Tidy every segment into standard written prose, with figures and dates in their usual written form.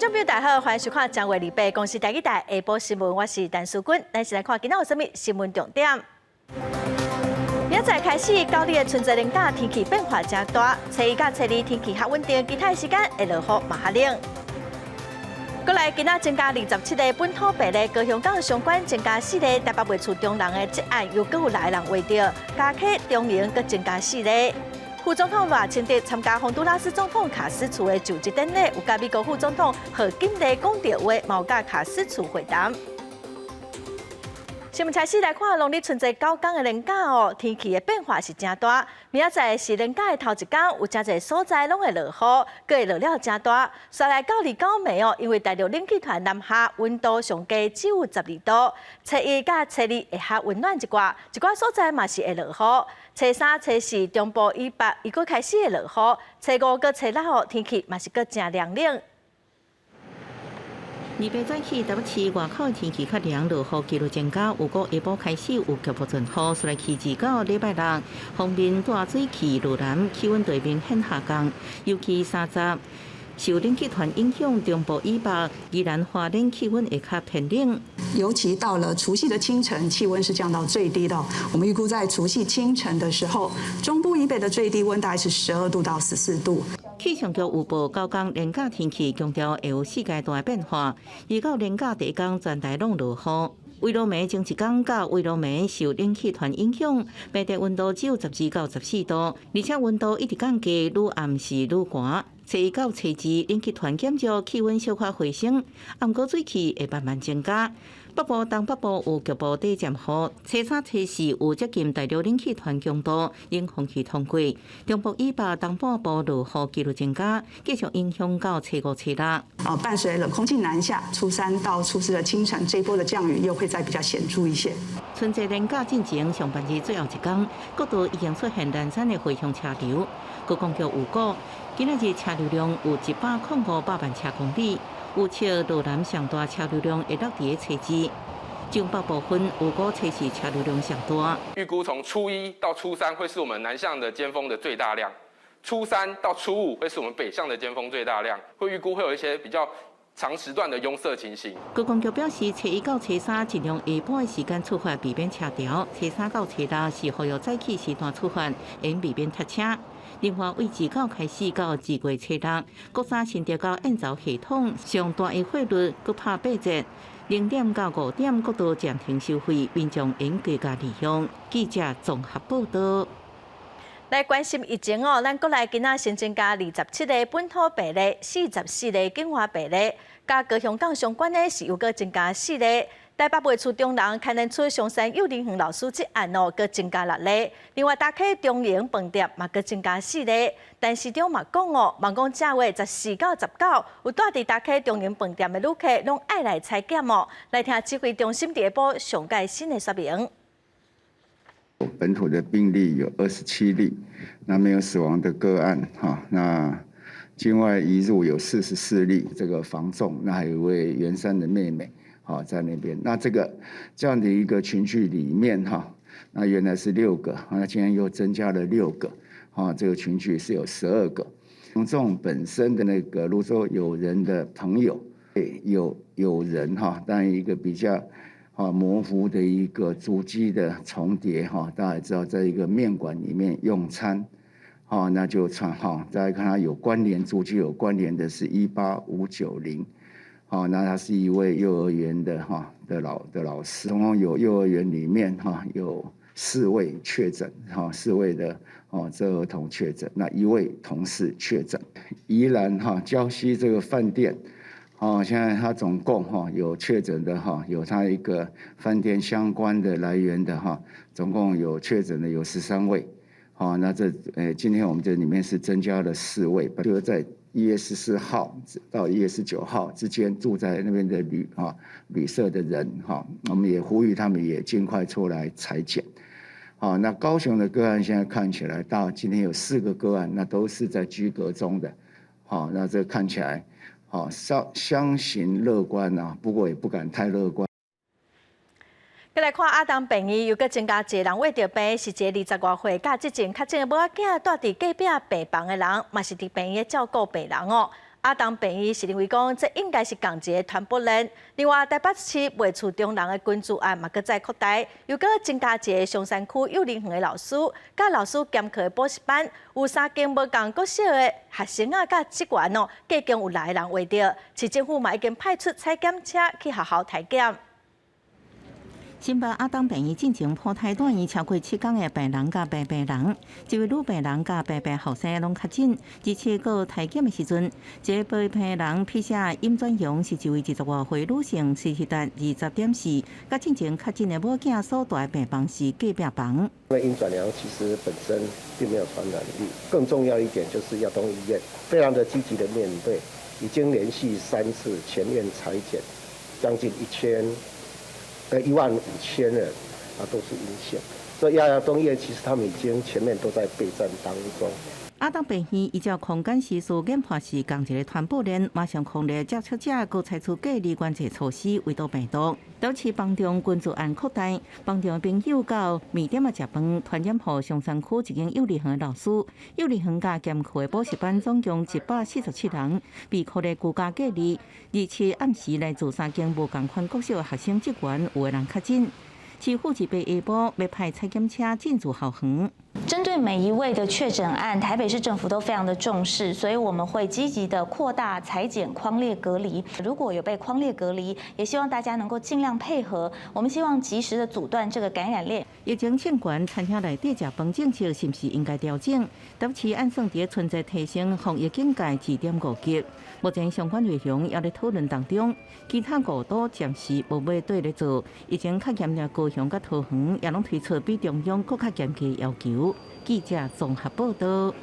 觀眾朋友大家好，歡迎收看正月二八公視台語台下晡新聞，我是陳淑君。咱先來看今仔有啥物新聞重點。明仔載開始，九日的春節連假天氣變化誠大，初一佮初二天氣較穩定，其他時間會落雨嘛較冷。過來今仔增加27例本土病例，高雄港相關增加四例，台北賣厝中人的這案又閣有六个人罹著，加起中營閣增加四例。副總統賴清德參加宏都拉斯總統卡斯楚的就職典禮，有佮美國副總統賀錦麗講著話，嘛有佮卡斯楚會談。新聞開始來看，農曆春節九天的連假哦，天氣的變化是誠大。明仔載是連假的頭一工，有誠濟所在攏會落雨，閣會落了誠大。煞來到二九暝哦，因為大陸冷氣團南下，溫度上低只有12度。初一佮初二會較溫暖一寡，一寡所在嘛是會落雨。初三、初四中部以北又閣開始會落雨，初五佮初六哦，天氣嘛是閣誠涼冷。二八早起，台北市外口天氣較涼，落雨幾率增加。有過下晡開始有局部陣雨，煞來去至到禮拜六，鋒面帶水汽落南，氣溫就會明顯下降。尤其三十，受冷氣團影響，中部以北、宜蘭花蓮氣溫會較偏冷。尤其到了除夕的清晨，氣溫是降到最低的。我們預估在除夕清晨的時候，中部以北的最低溫大概是12度到14度。氣象局預報，九天連假天氣強調會有四階段的變化。二九連假第一工全台攏落雨，圍爐暝前一工佮圍爐暝受冷氣團影響，白日溫度只有12到14度，而且溫度一直降低，愈暗時愈寒。初一到初二，冷氣團減弱，氣溫小可回升，毋過水汽會慢慢增加。北部、東北部有局部短暫雨，初三、初四有接近大陸冷氣團強度，冷空氣通過。中部以北、東半部落雨幾率增加，繼續影響到初五、初六。啊，伴隨冷空氣南下，初三到初四的清晨，這一波的降雨又會再比較顯著一些。春節連假進前上班日最後一工，各地已經出現零散的回鄉車流。觀光局預估，今仔日車流量有105百萬車公里。預測羅南上大車流量會落佇咧初二，中北部分預估初四車流量上大。預估從初一到初三會是我們南向的尖峰的最大量，初三到初五會是我們北向的尖峰最大量，會預估會有一些比較長時段的擁塞情形。觀光局表示，初一到初三盡量下晡的時間出發，避免車潮；初三到初六是予早起時段出發，應避免塞車。另外，為二九開始到二月初六，國三新竹到燕巢系統上大的貨輪閣拍八折，0點到5點國道暫停收費，民眾應加價利用。記者綜合報道。來關心疫情哦，咱國內今仔新增加27例本土病例，44例境外病例，佮高雄港相關的是又閣增加四例。台北賣厝中人牽連出松山幼兒園老師這案哦，閣增加六例。另外，大溪中營飯店嘛，閣增加四例。陳時中嘛講哦，望講正月14到19有蹛佇大溪中營飯店的旅客，攏愛來採檢哦。來聽指揮中心佇下晡上蓋新的說明。本土的病例有27例，那沒有死亡的個案哈。那境外移入有44例，這個房仲，那還有一位員山的妹妹。啊，在那邊，那這個這樣的一個群聚裡面哈，那原來是六個，那今天又增加了六個，啊，這個群聚是有12個。從這種本身的那個，如果說有人的朋友，有人哈，當然一個比較啊模糊的一個足跡的重疊哈，大家知道，在一個麵館裡面用餐，哈，那就傳哈，再看他有關聯足跡有關聯的是18590。好，那他是一位幼兒園的哈的老師，總共有幼兒園裡面哈有四位確診，哈四位的哦這兒童確診，那一位同事確診。宜蘭哈礁溪這個飯店，哦現在他總共哈有確診的哈，有他一個飯店相關的來源的哈，總共有確診的有13位，好，那這今天我們這裡面是增加了四位，就是在1月14號到1月19號之間住在那邊的旅社的人哈，我們也呼籲他們也盡快出來採檢。好，那高雄的個案現在看起來到今天有四個個案，那都是在居隔中的。好，那這看起來好相相形樂觀啊，不過也不敢太樂觀。閣來看亞東病院又閣增加一个人罹著病，是一个20外歲，佮這陣確診的某仔囝蹛佇隔壁病房的人，嘛是佇病院照顧病人哦。亞東病院是認為講，這應該是仝一个傳播鏈。另外，台北市賣厝中人的群聚案嘛，閣再擴大，又閣增加一个松山區幼兒園的老師，佮老師兼課的補習班，有三間無仝國小的學生仔佮職員哦，計共有六个人患著。市政府嘛已經派出採檢車去學校篩檢。新北亞東病院進前普篩住院超過7工的病人佮病病人，這位女病人佮病病後生攏確診，而且閣篩檢的時陣，這個病人 PCR 陰轉陽是一位20外歲女性，CT 值20.4，佮進前確診的某囝所蹛的病房是隔壁房。那陰轉陽其實本身並沒有傳染力，更重要一點就是亞東醫院非常的積極的面對，已經連續3次全面採檢，將近1000。15,000人啊，都是陰性，所以亞東醫院其實他們已經前面都在備戰當中。亞東病院依照空間時數研判是仝一个傳播鏈，馬上匡列接觸者，閣採取隔離管制措施，圍堵病毒。導致房中群聚案擴大，房中朋友到麵店仔食飯，傳染予松山區一間幼兒園的老師，幼兒園佮兼課的補習班總共147人被匡列居家隔離。27暗時來自三間無仝款國小的學生職員有个人確診。市府28下晡欲派採檢車進駐校園。針對每一位的確診案，台北市政府都非常的重視，所以我們會積極的擴大採檢、匡列隔離。如果有被匡列隔離，也希望大家能夠盡量配合。我們希望及時的阻斷這個感染鏈。疫情升懸，餐廳內底食飯政策是毋是應該調整？台北市按算佇春節提升防疫警戒2.5級，目前相關內容猶咧討論當中。其他五都暫時無欲綴咧做，疫情較嚴重高雄佮桃園也攏推出比中央閣較嚴格要求。記者綜合報道。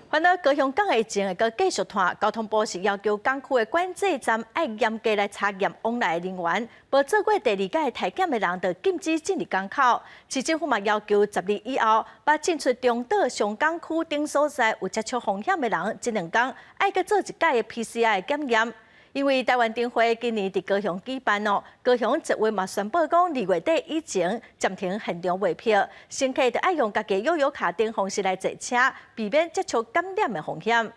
反正高雄港的疫情會閣繼續拖，交通部是要求港區的管制站愛嚴格來查驗往來的人員，無做過第二擺篩檢的人，就禁止進入港口。市政府嘛要求10日以後，欲進出中島上港區等所在有接觸風險的人，這2工愛閣做一擺的 PCR 檢驗。因為台灣燈會今年佇高雄舉辦哦，高雄捷運嘛宣布講2月底以前暫停現場賣票，乘客就愛用家己悠遊卡等方式來坐車，避免接觸感染的風險。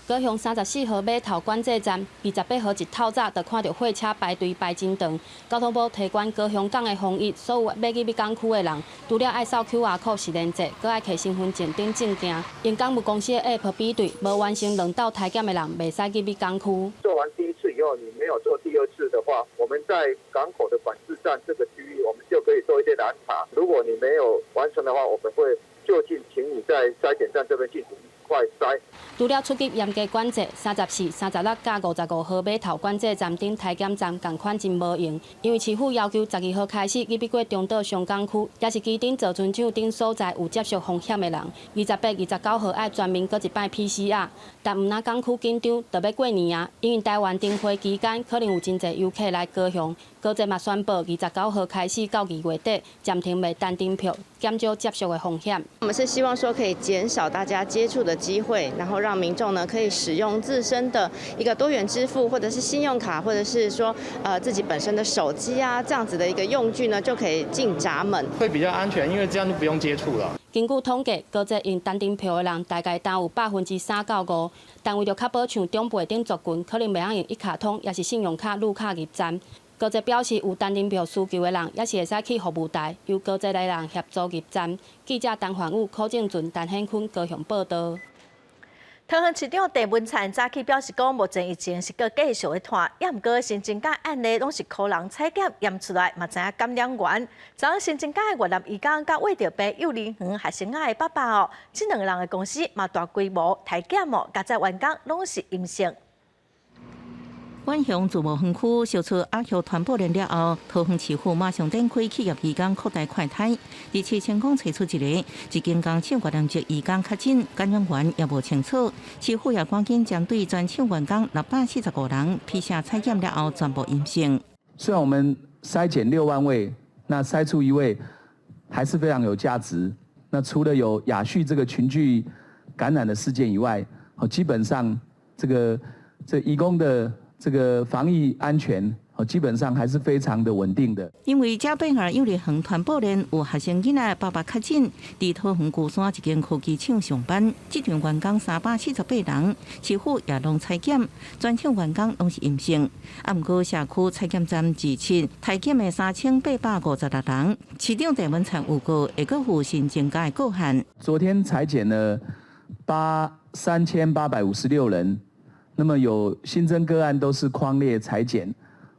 高雄34號碼頭管制站，28號一透早就看著貨車排隊排真長。交通部提懸高雄港的防疫，所有欲入去港區的人，除了愛掃 QR code 實聯制，閣愛提身份證等證件。用港務公司的 App 比對，無完成兩道篩檢的人，袂使入去港區。做完第一次以後，你沒有做第二次的話，我們在港口的管制站這個區域，我們就可以做一些攔查。如果你沒有完成的話，我們會就近請你在篩檢站這邊進行快篩。除了出入嚴格管制，34、36佮55號碼頭管制站頂篩檢站仝款真無閒，因為市府要求12號開始入去過中島上港區，也是旗津造船廠等所在有接觸風險的人，28、29號愛全面閣一擺 PCR。但毋但港區緊張，就欲過年啊，因為台灣燈會期間可能有真濟遊客來高雄，高鐵嘛宣布29號開始到2月底暫停賣單程票，減少接觸的風險。我們是希望說可以減少大家接觸的機會，然後讓民眾呢可以使用自身的一個多元支付，或者是信用卡，或者是說自己本身的手機啊，這樣子的一個用具呢，就可以進閘門，會比較安全，因為這樣就不用接觸了。根據統計，高鐵用單程票的人大概焦有3%到5%，但為著確保像長輩等族群可能袂曉用一卡通，抑是信用卡入卡入站，高鐵表示有單程票需求的人，也是會使去服務台，由高鐵的人協助入站。記者陳焕宇、柯正俊、陳顯坤高雄報道。桃園市長鄭文燦早起表示講，目前疫情是閣繼續咧拖，猶毋過新增加案例攏是予人採檢驗出來，嘛知影感染源。昨昏新增加的越南移工佮患著病幼兒園學生仔的爸爸哦，這兩个人的公司嘛大規模篩檢哦，加載員工攏是陰性。遠雄自貿園區燒出鴨血傳播鏈了後，桃園市府馬上展開企業移工擴大快篩，而且成功揣出一个一間工廠越南籍移工確診，感染源猶無清楚。市府也趕緊針對全廠員工645人 PCR 採檢了後，全部陰性。雖然我們篩檢6萬位，那篩出一位還是非常有價值。那除了有亞旭這個群聚感染的事件以外，基本上這個移工的這個防疫安全，基本上還是非常的穩定的。因為賈貝爾幼兒園傳播鏈有學生囡仔爸爸確診，佇桃園龜山一間科技廠上班，這場員工348人，市府也攏採檢，全廠員工攏是陰性。啊，毋過社區採檢站指出，採檢的3856人，市長鄭文燦預告會閣有新增加的個案。昨天採檢了3856人，那麼有新增個案都是匡列採檢，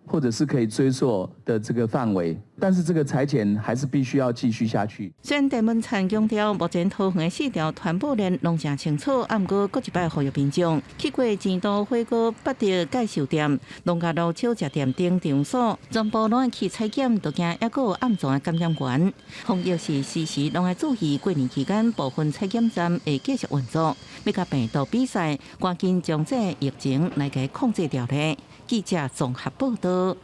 或者是可以追溯的這個範圍，但是這個採檢還是必須要繼續下去。雖然鄭文燦強調，目前桃園的四條傳播鏈攏誠清楚，啊，毋過閣一擺呼籲民眾去過錢都火鍋八德介壽店、農家樂小食店等場所，全部攏愛去採檢，都驚猶閣有暗藏的感染源。防疫是時時攏愛注意，過年期間部分採檢站會繼續運作，欲佮病毒比賽，趕緊將這個疫情來共控制牢咧。記者綜合報道。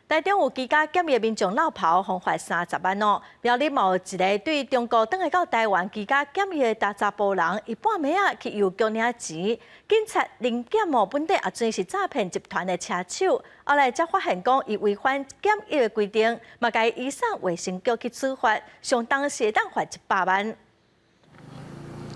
台中有居家檢疫民眾落跑，予罰30萬哦。苗栗嘛有一个對中國轉來到台灣居家檢疫的查埔人，伊半暝仔去郵局領錢，警察臨檢哦，本底也算是詐騙集團的車手。後來才發現講，伊違反檢疫的規定，嘛共伊移送衛生局去處罰，相當是會當罰100萬。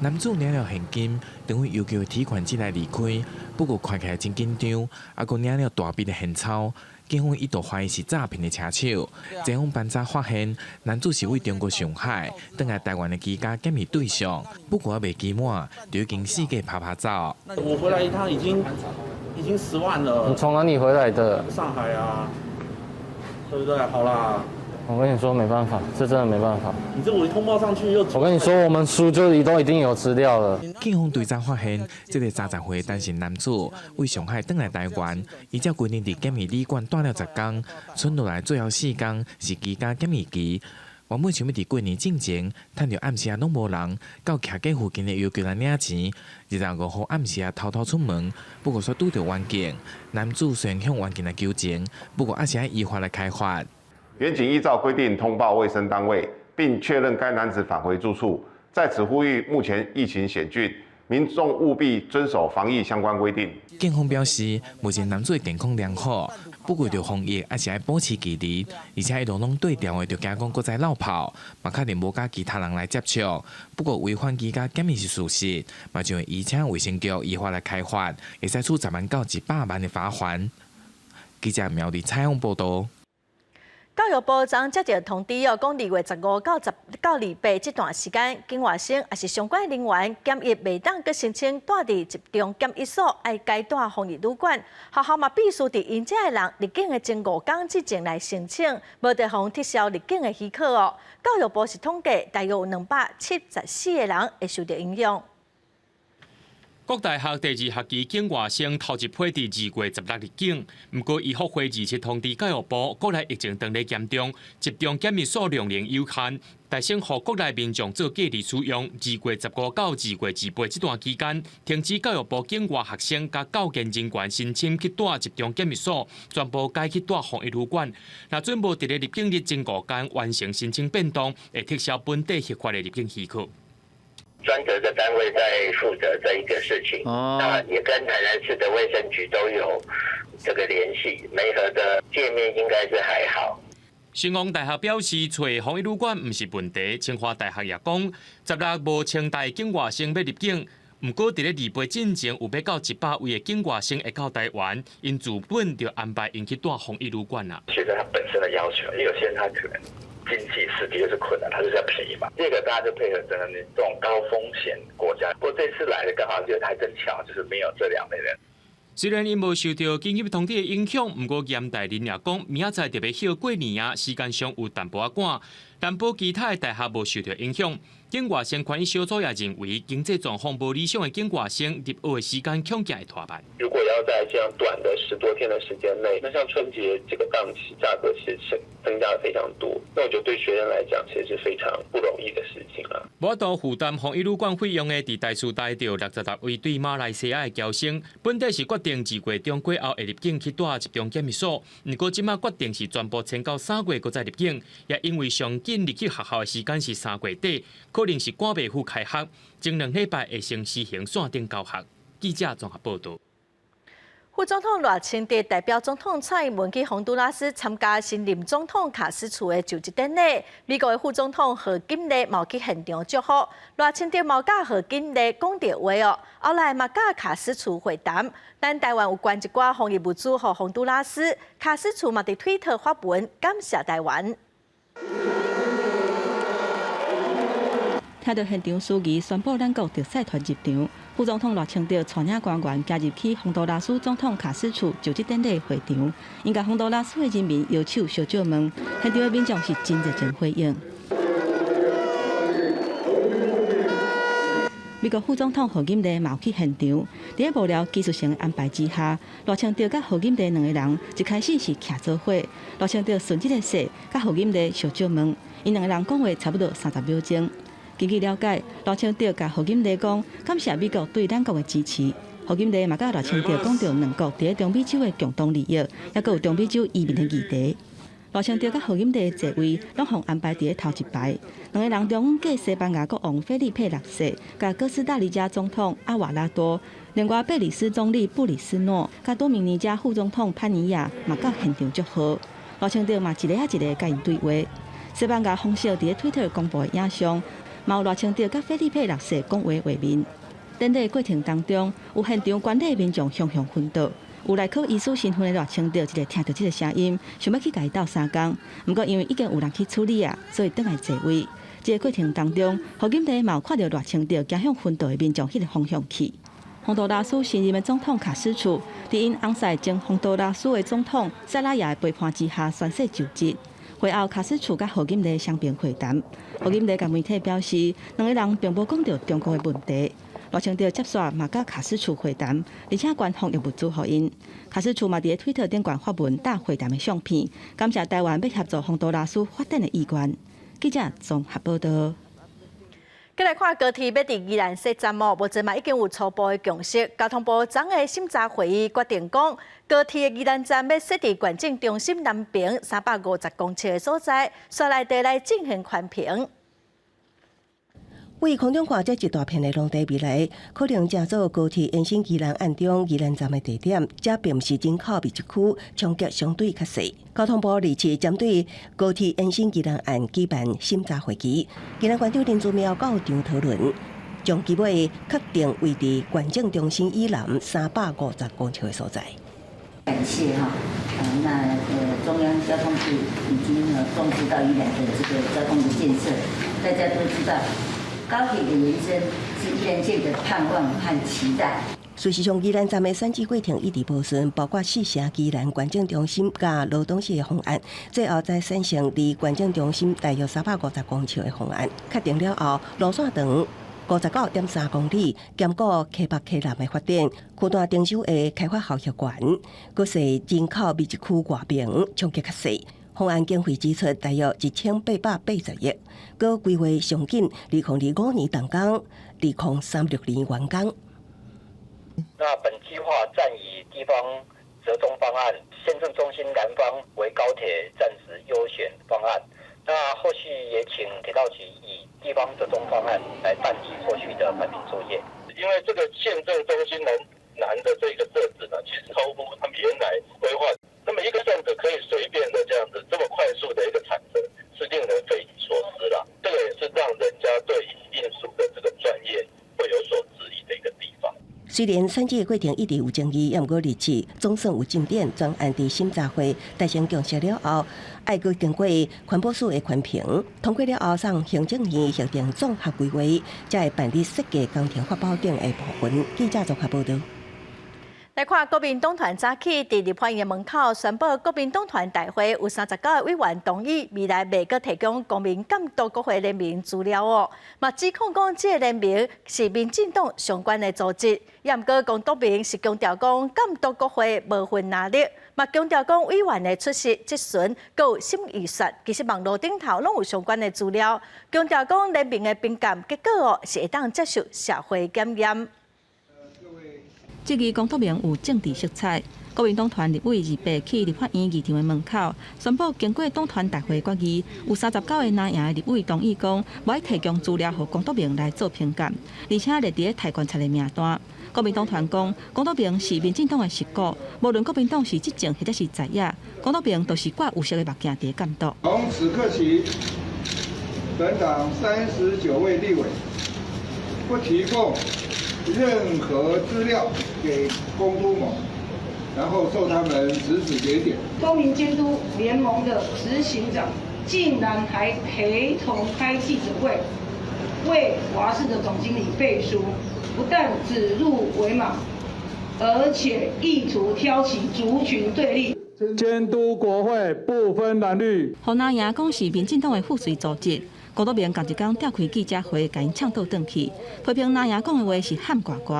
男子領了現金，轉去郵局的提款機來離開，不過看起來真緊張，猶閣領了大筆的現鈔。警方一度懷疑是詐騙的車手。警方盤查發現，男子是對中國上海轉來台灣的居家檢疫對象，不過猶未期滿，就已經四界趴趴走。我回來一趟已經10萬了。你從哪裡回來的？上海啊，對不對？好啦。我跟你說沒辦法，這真的沒辦法。你這我通報上去又……我跟你說，我們輸就都一定有資料了。警方追查發現，這个30歲單身男子對上海轉來台灣，依照規定佇檢疫旅館蹛了10工，賰落來最後4工是居家檢疫期。原本想欲佇過年進前，趁著暗時仔攏無人，到徛家附近的郵局來領錢。25號暗時仔偷偷出門，不過煞拄著員警。男子雖然向員警來求情，不過猶是愛依法來開罰。員警依照規定通報衛生單位，並確認該男子返回住處。在此呼籲，目前疫情險峻，民眾務必遵守防疫相關規定。警方表示，目前男子的健康良好，不過著防疫猶是愛保持距離，而且一路攏對調的，著驚講閣再落跑，嘛確定無佮其他人來接觸。不過違反居家檢疫是事實，嘛將會移請衛生局依法來開罰，會使處10萬到100萬的罰鍰。記者苗栗採訪報道。教育部昨接到通知哦，講2月15到10到28這段時間，境外生抑是相關人員檢疫袂當閣申請蹛佇集中檢疫所，愛改蹛防疫旅館。學校嘛必須佇𪜶這个人入境的前5工之前來申請，無就予撤銷入境的許可哦。教育部是統計，大約有274個人會受到影響。國大學第二學期境外生頭一批佇2月16入境，毋過醫復會27通知教育部，國內疫情當咧嚴重，集中檢疫所量能有限，提醒予國內民眾做隔離使用。2月15到2月28這段期間，停止教育部境外學生佮教研人員申請去蹛集中檢疫所，全部改去蹛防疫旅館。若準無佇咧入境日前5工完成申請變動，會撤銷本地核發的入境許可。專責的單位在負責這一個事情，那也跟台南市的衛生局都有這個聯繫，媒合的界面應該是還好。成功大學表示，揣防疫旅館毋是問題。清華大學也講，16無清大境外生欲入境，毋過佇咧28進前有欲到100位的境外生會到台灣，𪜶自本就安排𪜶去蹛防疫旅館啦。學生他本身的要求，因為有些人他可能經濟是的確是困難，他就是要便宜嘛。第二個大家就配合整個這種高風險國家，不過這次來的剛好就還真巧，就是沒有這兩類人。雖然𪜶無受著緊急通知的影響，毋過嚴大林也講，明仔載特別歇過年啊，時間上有淡薄仔趕。但保其他的大學無受著影響。境外生權益小組也認為，經濟狀況無理想的境外生入學的時間恐驚會拖慢。如果要在這樣短的10多天的時間內，那像春節這個檔期，價格其實是增加了非常多。那我覺得對學生來講，其實是非常不容易的事情啦。無法度負擔防疫旅館費用的，佇台師大著66位對馬來西亞的僑生，本底是決定2月中過後會入境去蹛集中檢疫所，毋過這馬決定是全部遷到3月閣再入境，也因為上緊入去學校的時間是3月底，可能是趕袂赴開學，前2禮拜會先實行線頂教學。記者綜合報導。負責副總統賴清德代表總統蔡英文去宏都拉斯參加新任總統卡斯楚的就職典禮。美國的副總統賀錦麗嘛去現場祝福，賴清德嘛佮賀錦麗講著話哦，後來嘛佮卡斯楚會談。咱台灣有捐一寡防疫物資予宏都拉斯，卡斯楚嘛佇推特發文感謝台灣。聽著現場司儀宣布咱國特使團入場，副總統賴清德帶領官員行入去宏都拉斯總統卡斯楚就職典禮會場，𪜶共宏都拉斯的人民搖手相借問，現場的民眾是真熱情回應。美國副總統賀錦麗嘛有去現場，佇咧幕僚技術性的安排之下，賴清德佮賀錦麗兩个人一開始是徛做伙，賴清德順這个勢，佮賀錦麗相借問，𪜶兩个人講話差不多30秒鐘。根據了解，賴清德共賀錦麗講，感謝美國對咱國的支持。賀錦麗嘛佮賴清德講著兩國佇咧中美洲的共同利益，抑閣有中美洲移民的議題。賴清德佮賀錦麗的座位攏予安排佇咧頭一排，兩个人中繼西班牙國王菲利佩六世、佮哥斯達黎加總統阿瓦拉多，另外貝里斯總理布里斯諾、佮多米尼加副總統潘尼亞嘛到現場祝賀。賴清德嘛一個仔一个佮𪜶對話。西班牙皇室佇咧推特公布的影像，嘛有賴清德佮菲利佩六世講話畫面。典禮過程當中，有現場觀禮民眾雄雄昏倒，有來考醫師身份的賴清德一个聽著這个聲音，想欲去共伊鬥相共，毋過因為已經有人去處理啊，所以轉來座位。這个過程當中，賀錦麗嘛有看著賴清德行向昏倒的民眾彼个方向去。宏都拉斯新任的總統卡斯楚，佇𪜶翁婿前宏都拉斯的總統塞拉亞的陪伴之下宣誓就職。會後，卡斯楚佮賀錦麗雙邊會談。賀錦麗共媒體表示，兩個人並無講著中國的問題。賴清德接煞嘛佮卡斯楚會談，而且捐防疫物資予𪜶。卡斯楚嘛佇咧推特頂懸發文搭會談的相片，感謝台灣欲協助宏都拉斯發展的意願。記者綜合報道。過來看高鐵欲佇宜蘭設站哦，目前嘛已經有初步的共識。交通部昨昏審查會議決定講，高鐵的宜蘭站欲設佇縣政中心南爿350公尺的所在，煞來地來進行環評。位空中看這一大片的農地，未來可能成做高鐵延伸宜蘭岸中宜蘭站的地點，這並毋是人口密集區，衝擊相對較細。交通部二次針對高鐵延伸宜蘭岸舉辦審查會議，宜蘭縣長林姿妙到場討論，將其尾確定位佇縣政中心以南350公尺的所在。感謝哈，那中央交通部已經重視到宜蘭的這個交通的建設，大家都知道。高鐵的延伸是宜蘭縣的盼望和期待。事實上，宜蘭站的選址過程一直無順，包括四城宜蘭縣政中心佮羅東市的方案，最後才選成離縣政中心大約350公尺的方案。確定了後，路線長59.3公里，兼顧溪北溪南的發展，區段徵收的開發效益懸，閣是人口密集區外爿，衝擊較細。方案經費支出大約1880億，閣規劃上緊，2025年動工，2036年完工。那本計劃暫以地方折中方案，縣政中心南方為高鐵暫時優選方案。那後續也請鐵道局以地方折中方案來辦理後續的環評作業。因為這個縣政中心南的這個設置呢，其實超乎他們原來規劃。那麼一個站子可以隨便的這樣子這麼快速的一個產生，是令人匪夷所思啦。這個也是讓人家對營運署的這個專業會有所質疑的一個地方。雖然選址的過程一直有爭議，毋過日子總算有進展，專案佇審查會達成共識了後，愛閣經過環保署的環評通過了後，送行政院核定綜合規劃，才會辦理設計工程發包等的部分。記者綜合報道。來看國民黨團早起佇立法院門口宣布，國民黨團大會有39个委員同意未來袂閣提供公民監督國會聯盟資料哦。嘛指控講這个聯盟是民進黨相關的組織，也毋過公督盟是強調講監督國會無份能力，嘛強調講委員的出席質詢，閣有審議說，其實網路頂頭攏有相關的資料，強調講聯盟的評鑑結果哦是會當接受社會檢驗。質疑公督盟有政治色彩。國民黨團立委二八去立法院議場的門口，宣布經過黨團大會決議，有39個藍營的立委同意講，無愛提供資料予公督盟來做評鑑，而且列佇咧台觀察的名單。國民黨團講，公督盟是民進黨的死黨，無論國民黨是執政或者是在野，公督盟都是掛有色的目鏡佇咧監督。從此刻起，本黨39位立委不提供任何資料給公督盟。然後受他們指指點點。公民監督聯盟的執行長竟然還陪同開記者會，為華視的總經理背書，不但指鹿為馬，而且意圖挑起族群對立。監督國會不分藍綠。予藍營講是民進黨的附隨組織。公督盟仝一工召開記者會，共𪜶嗆倒轉去，批評藍營講的話是喊呱呱，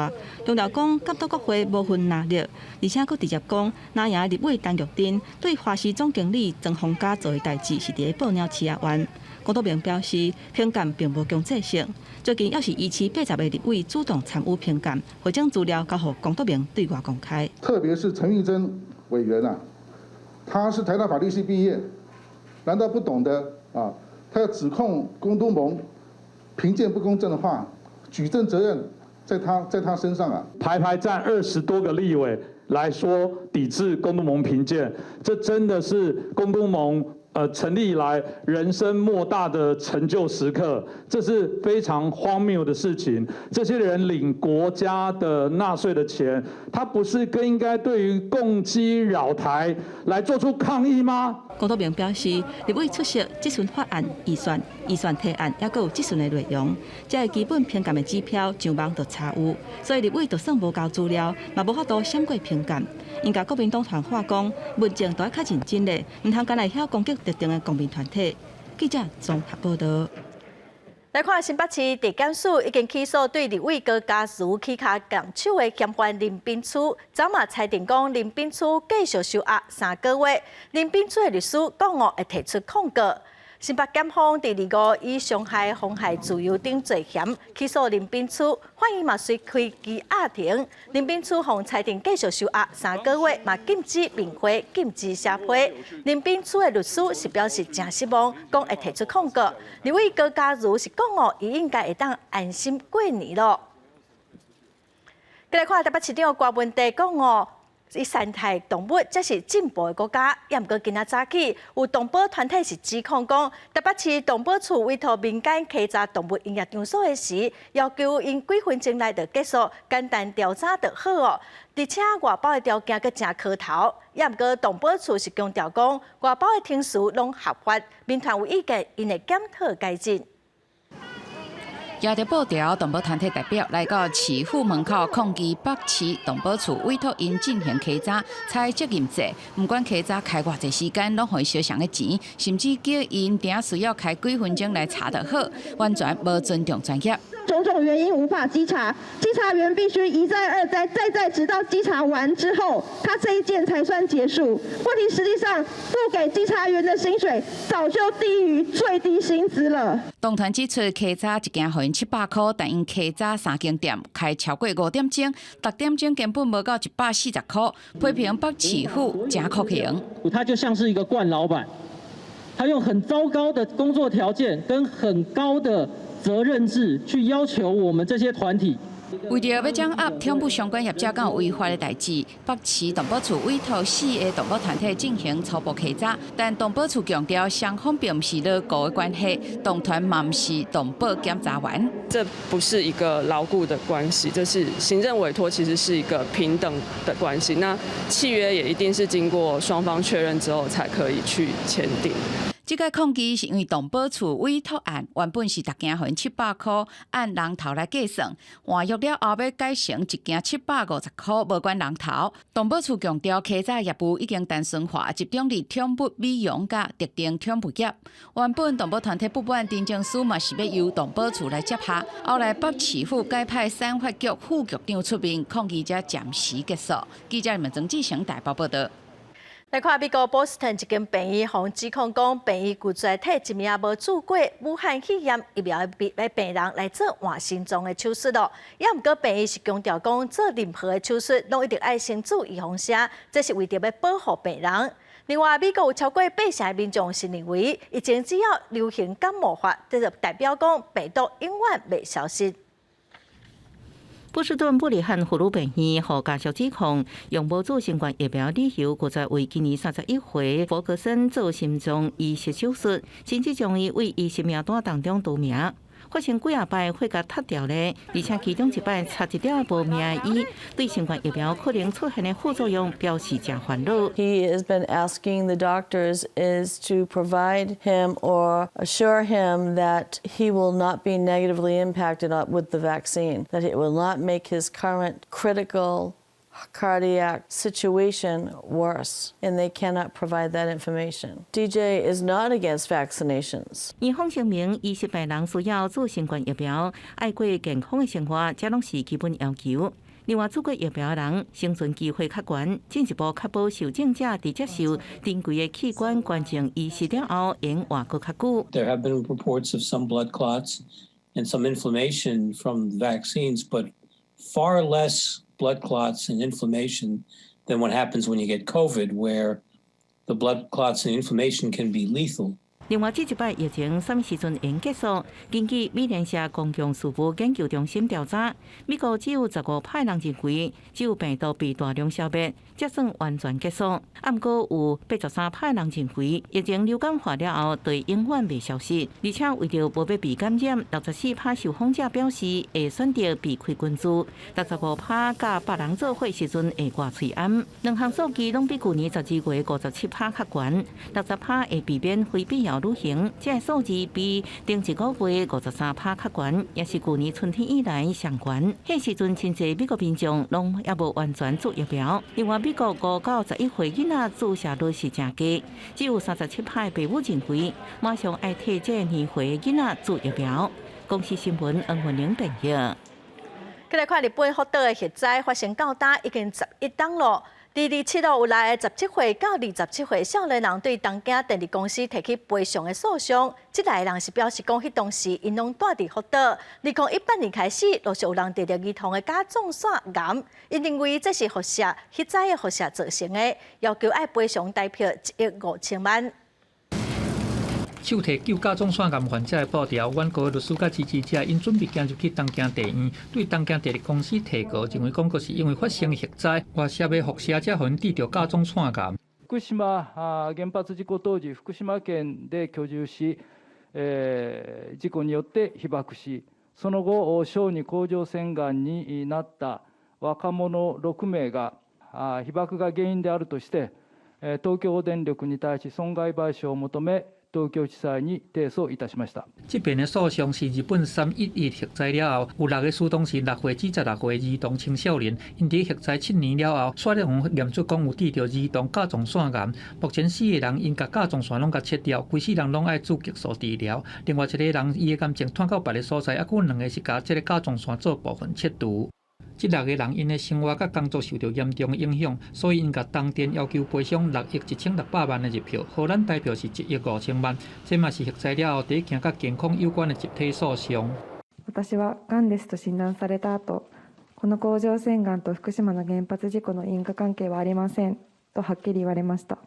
強調講監督國會無分藍綠，而且閣直接講藍營立委陳玉珍對華視總經理莊豐嘉做的代誌是佇咧報鳥鼠仔冤。公督盟表示，評鑑並無強制性，最近猶是維持80個立委主動參與評鑑，會將資料交予公督盟對外公開。特別是陳玉珍委員啊，他是台大法律系畢業，難道不懂得啊？他要指控公督盟評鑑不公正的話，舉證責任在他身上啊！排排站20多個立委來說抵制公督盟評鑑，這真的是公督盟成立以來人生莫大的成就時刻，這是非常荒謬的事情。這些人領國家的納稅的錢，他不是更應該對於共機擾台來做出抗議嗎？公督盟表示，立委出席質詢法案、預算、預算提案，猶閣有質詢的內容，這个基本評鑑的指標上網就查有，所以立委就算無交資料，嘛無法度閃過評鑑。𪜶共國民黨團話講，問政都愛較認真咧，毋通干焦會曉攻擊特定的公民團體。記者綜合報道。來看新北市地檢署已經起訴對立委高嘉瑜起跤動手的嫌犯林秉樞，昨嘛裁定講林秉樞繼續收押3個月。林秉樞的律師講哦會提出抗告。新北檢方佇二五以傷害妨害自由等罪嫌起訴林秉樞，法院嘛隨開羈押庭。林秉樞予裁定繼續收押三個月，嘛禁止面會、禁止寫批。林秉樞的律師是表示誠失望，講會提出抗告。立委高嘉瑜是講哦，伊應該會當安心過年囉。閣來看台北市長柯文哲講哦。伊善待動物，這是進步的國家。也毋過今仔早起，有動保團體是指控講，台北市動保處委託民間稽查動物營業場所的時，要求𪜶幾分鐘內就結束，簡單調查就好哦。而且外包的條件閣誠苛頭。也毋過動保處是強調講，外包的程序攏合法，民團有意見，𪜶會檢討改進。舉著布條，動保團體代表來到市府門口抗議北市動保處委託𪜶進行稽查，採責任制，毋管稽查開偌濟時間，攏予𪜶相仝的錢，甚至叫𪜶定需要開幾分鐘來查就好，完全無尊重專業。種種原因無法稽查，稽查員必須一再二再再再，直到稽查完之後，他這一件才算結束。問題實際上付給稽查員的薪水早就低於最低薪資了。動團指出，稽查一件予𪜶700塊，但𪜶稽查三間店開超過5點鐘，逐點鐘根本無到140塊，批評北市府誠酷刑。他就像是一個慣老闆，他用很糟糕的工作條件跟很高的責任制去要求我們這些團體。為著欲掌握寵物相關業者敢有違法的代誌，北市動保處委託四个動保團體進行初步稽查，但動保處強調雙方並毋是勞雇的關係，動團嘛毋是動保檢查員。這不是一個勞雇的關係，這是行政委託，其實是一個平等的關係。那契約也一定是經過雙方確認之後才可以去簽訂。這個抗議是因為動保處委託案原本是逐件予𪜶700塊，按人頭來計算，換約了後欲改成一件750塊，無管人頭。動保處強調，稽查業務已經單純化，集中佇寵物美容佮特定寵物業。原本動保團體不滿陳情書嘛是欲由動保處來接下，後來北市府改派產發局副局長出面抗議，才暫時結束。記者們曾志成台北報道。來看美國波士頓一間病院，予指控講病院拒絕替一名無注過武漢肺炎疫苗的病人來做換心臟的手術囉。也毋過病院是強調講做任何的手術，攏一定愛先注預防針，這是為著欲保護病人。另外，美國有超過八成的民眾是認為，疫情只要流行感冒化，這就代表講病毒永遠袂消失。波士頓布里漢俘虜病院予家屬指控，用無注新冠疫苗理由，拒絕為今年31歲弗格森做心臟移植手術，甚至將伊對醫師名單當中除名。發生幾仔擺血共踢掉咧，而且其中一擺插一點無名醫，對新冠疫苗可能出現的副作用表示誠煩惱。 He has been asking the doctors is to provide him or assure him that he will not be negatively impacted with the vaccine, that it will not make his current critical cardiac situation worse, and they cannot provide that information. DJ is not against vaccinations. 院方聲明，醫實病人需要注新冠疫苗，愛過健康的生活，這攏是基本要求。另外，注過疫苗的人生存機會較懸，進一步確保受種者佇接受珍貴的器官捐贈移植了後，會活閣較久。 There have been reports of some blood clots and some inflammation from vaccines, but far less blood clots and inflammation than what happens when you get COVID, where the blood clots and inflammation can be lethal. 另外，這一擺疫情啥物時陣會結束？根據美聯社公共事務研究中心調查，美國只有15趴人認為，只有病毒被大量消滅，才算完全結束。啊，毋過有83趴人認為，疫情流感化了後，就永遠袂消失。而且為著無欲被感染，64趴受訪者表示會選擇避開群聚，65趴佮別人做伙時陣會掛喙罨。兩項數據攏比舊年12月57趴較懸，60趴會避免非必要旅行，這个數字比頂一個月53趴較懸，也是舊年春天以來上懸。彼時陣真濟美國民眾攏猶無完全注疫苗。另外，美國5到11歲囡仔注射率是誠低，只有37趴的父母認為馬上愛替這个年歲囡仔注疫苗。公視新聞黃文玲編譯。繼來看日本福島的核災發生到今已經11冬囉。佇27號有六个17歲到27歲少年人對東京電力公司提起賠償的訴訟，這六个人是表示講，彼當時𪜶攏蹛佇福島。2018年開始，陸續有人得著兒童的甲狀腺癌，𪜶認為這是輻射核災的輻射造成的，要求愛賠償台幣1億5千萬。手提救甲狀腺癌患者的布條，原告律師佮支持者𪜶準備行入去東京地院，對東京電力公司提告，認為講閣是因為發生核災，外泄的輻射才予𪜶得著甲狀腺癌。福島原発事故當時、福島県で居住し、事故によって被爆し、その後小児甲状腺がんになった若者6名が被爆が原因であるとして、東京電力に対し損害賠償を求め、東京地裁に提訴いたしました。這遍的訴訟是日本3.11核災了後，有六個死當時6歲至16歲兒童青少年，𪜶佇核災7年了後，煞咧予驗出講有得著兒童甲狀腺癌。目前四個人𪜶共甲狀腺攏共切掉，規世人攏愛注激素治療。另外一個人伊的癌症傳到別个所在，猶閣有兩个是共這个甲狀腺做部分切除。這六個人𪜶的生活佮工作受著嚴重的影響，所以𪜶共東電要求賠償6億1600萬的日票，予咱台幣是1億5千萬。這嘛是核災了後第一件佮健康有關的集體訴訟。私はがんですと診斷された後、この甲状腺がんと福島の原発事故の因果関係はありませんとはっきり言われました。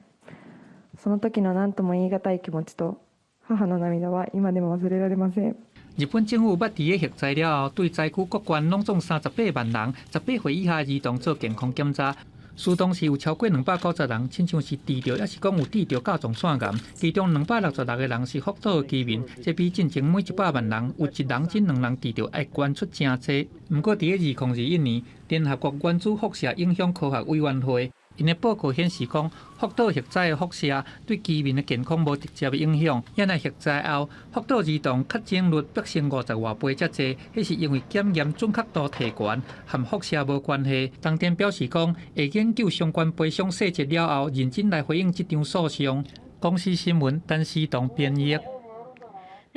その時の何とも言い難い気持ちと母の涙は今でも忘れられません。日本政府捌佇個核災了後，對災區各縣攏總38萬人，18歲以下兒童做健康檢查。死當時有超過290人，親像是得著，抑是講有得著甲狀腺癌。其中266個人是福島的居民，這比進前每100萬人有一人至兩人得著愛懸出誠濟。毋過，佇個2021年，聯合國原子輻射影響科學委員會𪜶的報告顯示講，福島核災的輻射對居民的健康無直接的影響。抑若核災後，福島兒童確診率飆升50外倍遮濟，彼是因為檢驗準確度提懸，和輻射無關係。東電表示講，會研究相關賠償細節了後，認真來回應這場訴訟。公視新聞陳思彤編譯。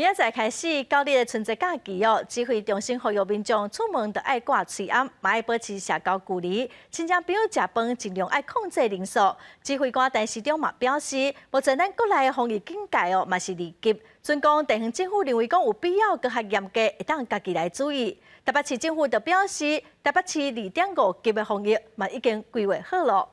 明仔載開始，九日的春節假期哦，指揮中心呼籲民眾出門著愛掛喙罨，嘛愛保持社交距離，親戚朋友食飯盡量愛控制人數。指揮官陳時中嘛表示，目前咱國內的防疫警戒哦，嘛是二級，準講地方政府認為講有必要閣較嚴格，會當家己來注意。台北市政府就表示，台北市2.5級的防疫嘛已經規劃好囉。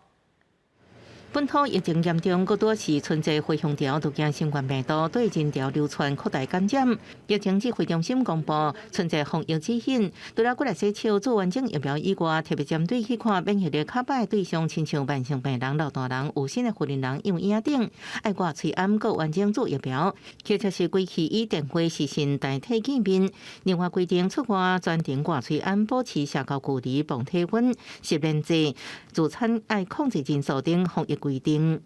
本土疫情嚴重，閣拄是春節回鄉潮，都驚新冠病毒對人潮流傳擴大感染。疫情指揮中心公布春節防疫指引，除了過來洗手、做完整疫苗以外，特別針對去看免疫力較歹對象，親像慢性病人、老大人、有身的婦人人用嬰等，愛掛喙罨、閣完整注疫苗，或者是規氣以電話視訊代替見面。另外規定出外全程掛喙罨，保持社交距離、磅體溫、實聯制、聚餐愛控制人數等防疫規定。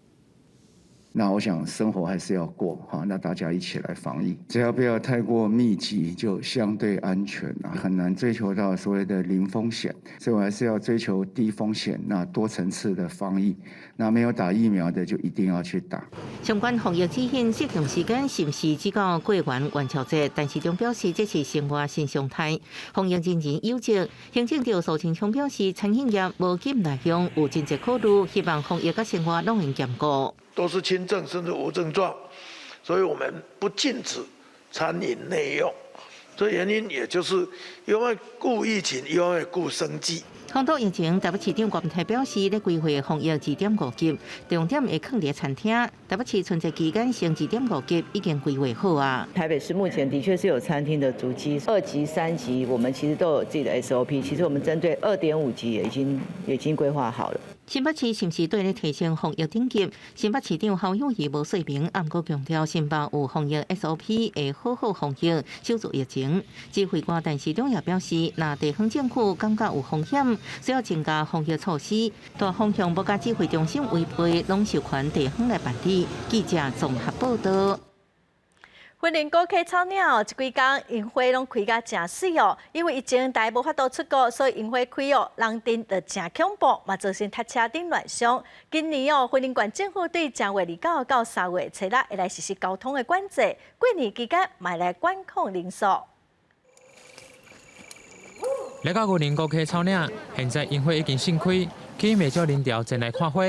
那我想生活還是要過哈，那大家一起來防疫，只要不要太過密集，就相對安全啦。很難追求到所謂的零風險，所以我還是要追求低風險，那多層次的防疫。那沒有打疫苗的就一定要去打。相關防疫指引適用時間是毋是只到過完元宵節？陳時中表示這是生活新常態，防疫人人有責。行政長蘇貞昌表示，餐飲業無禁內用，有真濟考慮，希望防疫佮生活攏會兼顧。都是輕症甚至無症狀，所以我們不禁止餐飲內用。這原因也就是因為顧疫情，又為顧生計。本土疫情，台北市長郭台表示，咧規劃防疫2.5級，重點會囥佇餐廳。台北市春節期間升2.5級已經規劃好啊。台北市目前的確是有餐廳的足跡，2級、3級，我們其實都有自己的 SOP。其實我們針對2.5級也已經規劃好了。新北市是毋是對咧提升防疫等級？新北市長侯友宜無說明，毋過強調新北有防疫 SOP，會好好防疫，守住疫情。指揮官陳時中也表示，若地方政府感覺有風險，需要增加防疫措施，大方向無共指揮中心違背，攏授權地方來辦理。記者綜合報道。雲林古溪草嶺這幾工櫻花攏開甲誠媠哦，因為疫情大家無法度出國，所以櫻花開哦，人陣就誠恐怖，嘛造成塞車等亂象。今年哦，雲林縣政府對正月29到3月初六會來實施交通的管制，過年期間嘛來管控人數。來到雲林古溪草嶺，現在櫻花已經盛開，吸引袂少人潮前來看花。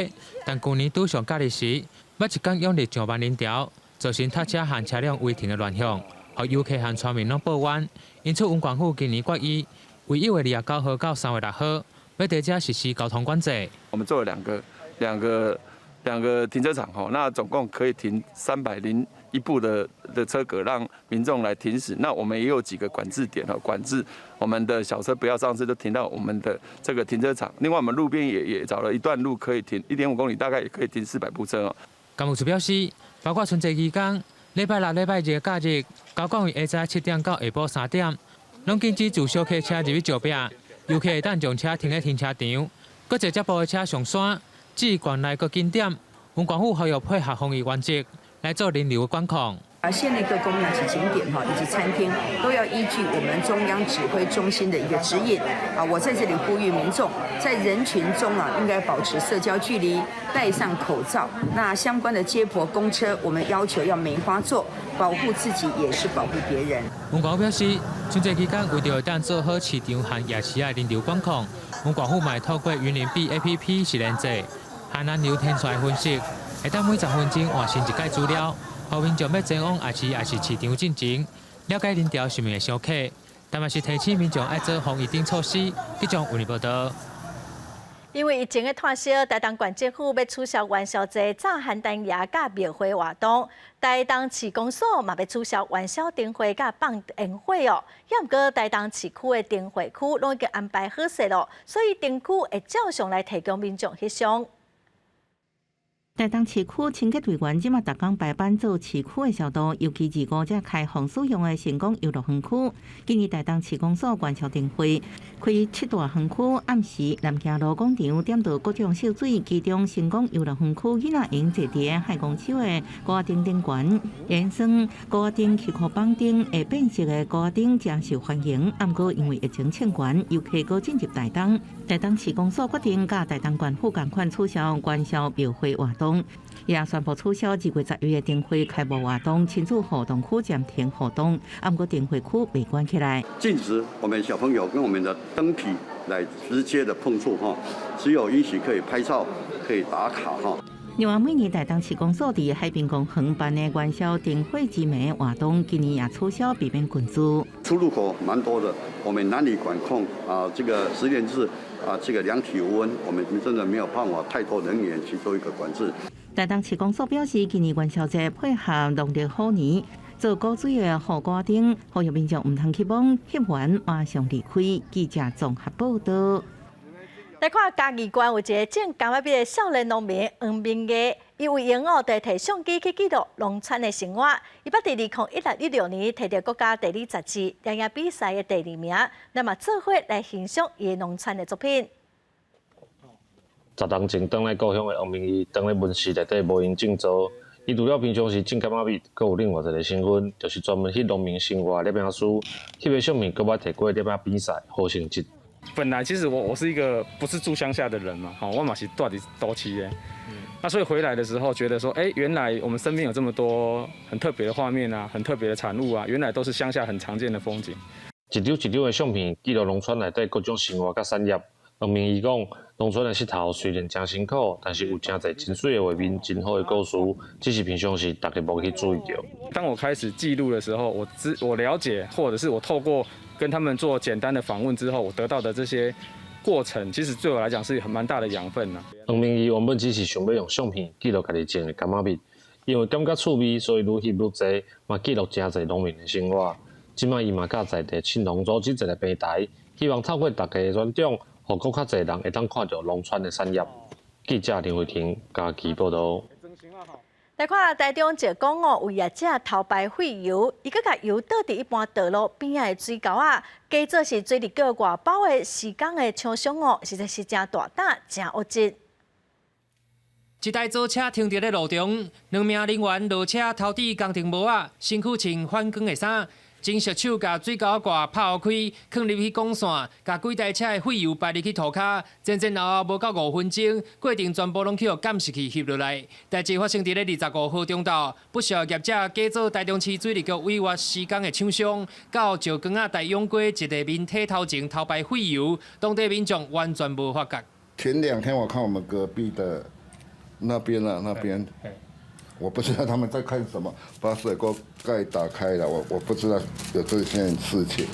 但舊年拄上假日時，捌一工湧入上萬人潮。造成塞車和車輛違停的亂象，予遊客和村民攏抱怨。因此，雲縣府今年決議，為1月29號到3月6號，欲佇遮實施交通管制。我們做了兩個停車場，吼，那總共可以停301部的車格，讓民眾來停駛。那我們也有幾個管制點，吼，管制我們的小車不要上次都停到我們的這個停車場。另外，我們路邊也找了一段路可以停1.5公里，大概也可以停400部車哦。工務處表示，包括春節期間、禮拜六、禮拜日假日，交管為下早7點到下晡3點，攏禁止自小客車入去石壁，遊客會當將車停佇停車場，閣坐這部的車上山，至縣內各景點，雲縣府呼籲配合防疫原則來做人流的管控。啊，縣內各宮廟及景點哈，以及餐廳都要依據我們中央指揮中心的一個指引。啊，我在這裡呼籲民眾，在人群中啊，應該保持社交距離，戴上口罩。那相關的接駁公車，我們要求要梅花座，保護自己也是保護別人。雲縣府表示，春節期間為著會當做好市場和夜市的人流管控，雲縣府嘛會透過雲林 B A P P 實聯制，和人流天數來分析，會當每10分鐘換新一改資料。予民眾欲前往夜市抑是市場進前，了解人潮是毋是會傷客，但嘛是提醒民眾愛做防疫等措施。記者為你報道。因為疫情的拖燒，台東縣政府欲取消元宵節炸寒單夜佮廟會活動，台東市公所嘛欲取消元宵燈會佮放煙火哦。猶毋過台東市區的燈會區攏已經安排好勢囉，所以燈區會照常來提供民眾翕相。台東市區清潔隊員這馬逐工排班做市區的消毒，尤其25才開放使用的成功遊樂園區。今年台東市公所元宵燈會開七大園區，暗時南京路廣場點著各種秀水，其中成功遊樂園區囡仔會用坐佇海公手的高頂頂懸，延伸高頂起箍板頂會變色的高頂誠受歡迎。毋過因為疫情衝懸，遊客閣進入台東，台東市公所決定佮台東縣府仝款取消元宵廟會活動。動，也宣布取消2月10日的燈會開幕活動、親子活動區暫停活動，毋過燈會區未關起來。禁止我們小朋友跟我們的燈體來直接的碰觸哈，只有允許可以拍照、可以打卡哈。另外，每年台東市公所佇海濱公園辦的元宵燈會之暝活動，今年也取消，避免群聚。出入口蠻多的，我們難以管控啊。這個實聯制啊，這個量體溫，我們真的沒有辦法太多人員去做一個管制。台東市公所表示，今年元宵節配合農曆虎年，做古錐的雨歌燈，呼籲民眾毋通去摸，翕完馬上離開。記者綜合報道。來看嘉義縣有一个種柑仔蜜的少年農民黃明義，伊為閒哦，就提相機去記錄農村的生活。伊捌佇2016年提著國家地理雜誌攝影比賽的第二名，咱嘛做伙來欣賞伊的農村的作品。 10年前轉來故鄉的黃明義，當咧溫室內底無閒種作，伊除了平常時種柑仔蜜，閣有另外一个身份，就是專門翕農民生活的攝影師，翕的相片閣捌提過攝影比賽好成績。本來其實我是一個不是住鄉下的人嘛，我嘛是住佇都市的，那所以回來的時候覺得說，哎，原來我們身邊有這麼多很特別的畫面啊，很特別的產物啊，原來都是鄉下很常見的風景。一張一張的相片記錄農村內底各種生活佮產業。黃明義講，農村的穡頭雖然誠辛苦，但是有誠濟真媠的畫面、真好的故事，只是平常時大家無去注意著。當我開始記錄的時候，我了解，或者是我透過跟他們做簡單的訪問之後，我得到的這些過程，其實對我來講是很蠻大的養分啦。黃明義原本只是想欲用相片記錄家己種的柑仔蜜，因為感覺趣味，所以愈翕愈濟，嘛記錄誠濟農民的生活。這擺伊嘛佮在地青農組織一个平台，希望透過大家的尊重，予閣較濟人會當看著農村的產業。記者林慧婷嘉義報導。來看台中石岡哦，有業者偷排廢油，伊閣共油倒佇一般道路邊仔的水溝仔，加做是水利局外包的施工的廠商哦，實在是誠大膽、誠惡質。一台槽車停佇咧路中，兩名人員落車偷佇工程帽仔，身軀穿反光的衫。真熟手共水溝蓋拍予開，囥入去管線，共幾台車的廢油排入去塗跤，前前後後無夠5分鐘，過程全部攏去予監視器翕落來。代誌發生佇咧25號中晝，不肖業者假做台中市水利局委託施工的廠商，到石岡仔大勇街一个民宅頭前偷排廢油，當地民眾完全無發覺。前兩天我看我們隔壁的那邊啊，那邊。我不知道他們在看什麼，把水溝蓋打開了，我不知道有這件事情。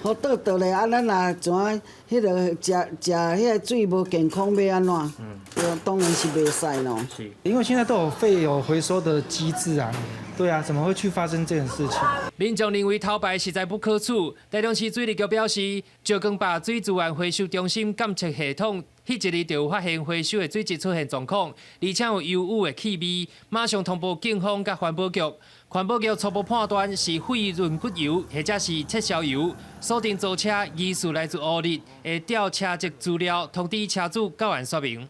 予倒倒咧，啊，咱若怎彼个食食彼个水無健康，欲按怎？嗯，當然是袂使咯。是，因為現在都有廢油回收的機制啊，對啊，怎麼會去發生這種事情？民眾認為偷排實在不可取。台中市水利局表示，石岡壩水資源回收中心監測系統，彼一日就有發現回收的水質出現狀況，而且有油污的氣味，馬上通報警方佮環保局。環保局初步判斷是廢潤骨油或者是切削油，鎖定槽車疑似來自烏日，會調車籍資料通知車主到案說明。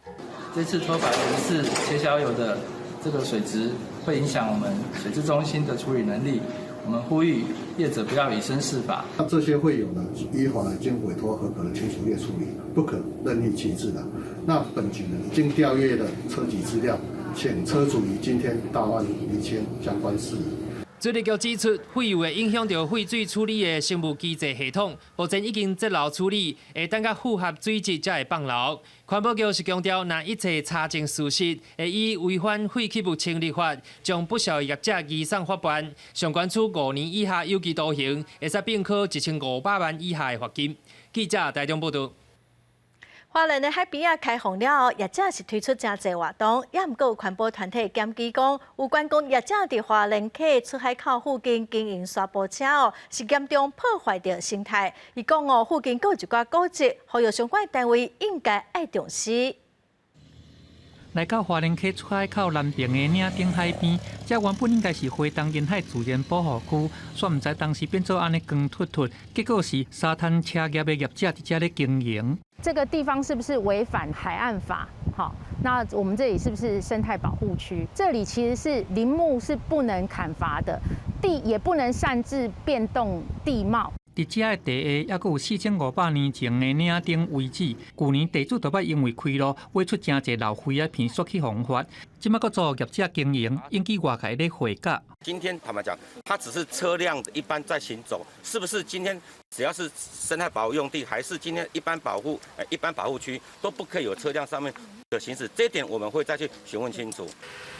這次偷排疑似切削油的這個水質，會影響我們水質中心的處理能力。我們呼籲業者不要以身試法。那這些廢油呢，依法呢經委託合格的清除業處理，不可任意棄置的。那本局呢，已經調閱了車籍資料，請車主於今天到案釐清相關事宜。水利局指出，廢油會影響著廢水處理的生物機制系統，目前已經截流處理，會等甲符合水質才會放流。環保局是強調，若一切查證屬實，會以違反廢棄物清理法，將不肖業者移送法辦，上懸處5年以下有期徒刑，會使併科1500萬以下的罰金。記者台中報導。花蓮的海邊仔開放了後，業者是推出誠濟活動，也毋過有環保團體檢舉講，有觀光業者佇花蓮溪出海口附近經營沙埔車哦，是嚴重破壞著生態。伊講哦，附近閣有一寡古蹟，呼籲相關單位應該愛重視。來到花蓮溪出海口南爿的嶺頂海邊，這原本應該是花東沿海自然保護區，煞毋知當時變做按呢光禿禿，結果是沙灘車業的業者佇遮咧經營。這個地方是不是違反海岸法？好，那我們這裡是不是生態保護區？這裡其實是林木是不能砍伐的，地也不能擅自變動地貌。佇遮的地下，猶閣有4500年前的嶺頂遺址。舊年地主就捌因為開路挖出誠濟老廢仔片，煞去予罰。這擺閣租予業者經營，引起外界咧回訶。今天坦白講，它只是車輛一般在行走，是不是今天只要是生態保護用地，還是今天一般保護區，都不可以有車輛上面的行駛？這一點我們會再去詢問清楚。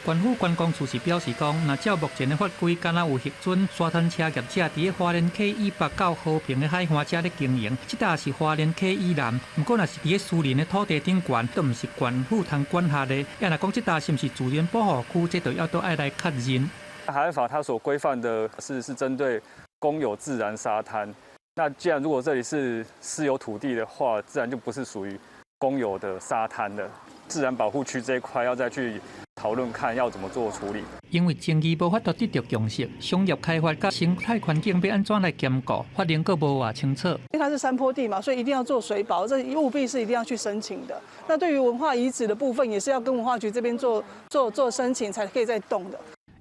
縣府觀光處是表示講，若照目前的法規，敢若有核准沙灘車業者佇咧花蓮溪以北到和平的海岸遮咧經營，這搭是花蓮溪以南。毋過，若是佇咧私人的土地頂懸，都毋是縣府通管轄的。抑若講這搭是毋是自然保護區，這就要都愛來確認。海岸法它所規範的是針對公有自然沙灘。那既然如果這裡是私有土地的話，自然就不是屬於公有的沙灘了。自然保護區這一塊要再去討論，看要怎麼做處理。因為爭議無法度得著共識，商業開發佮生態環境欲按怎來兼顧，法令閣無偌清楚。因為它是山坡地嘛，所以一定要做水保，這務必是一定要去申請的。那對於文化遺址的部分，也是要跟文化局這邊做申請，才可以再動的。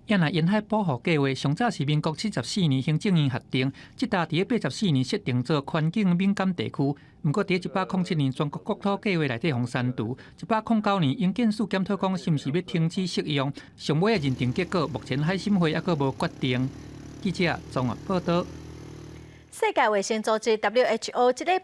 也若沿海保護計畫上早是民國74年行政院核定，這搭佇咧84年設定做環境敏感地區。毋過佇107年全國國土計畫內底予刪除，109年營建署檢討講是毋是欲停止適用，上尾的認定結果，目前海審會猶閣無決定。記者綜合報導。世界衛生組織 WHO 這禮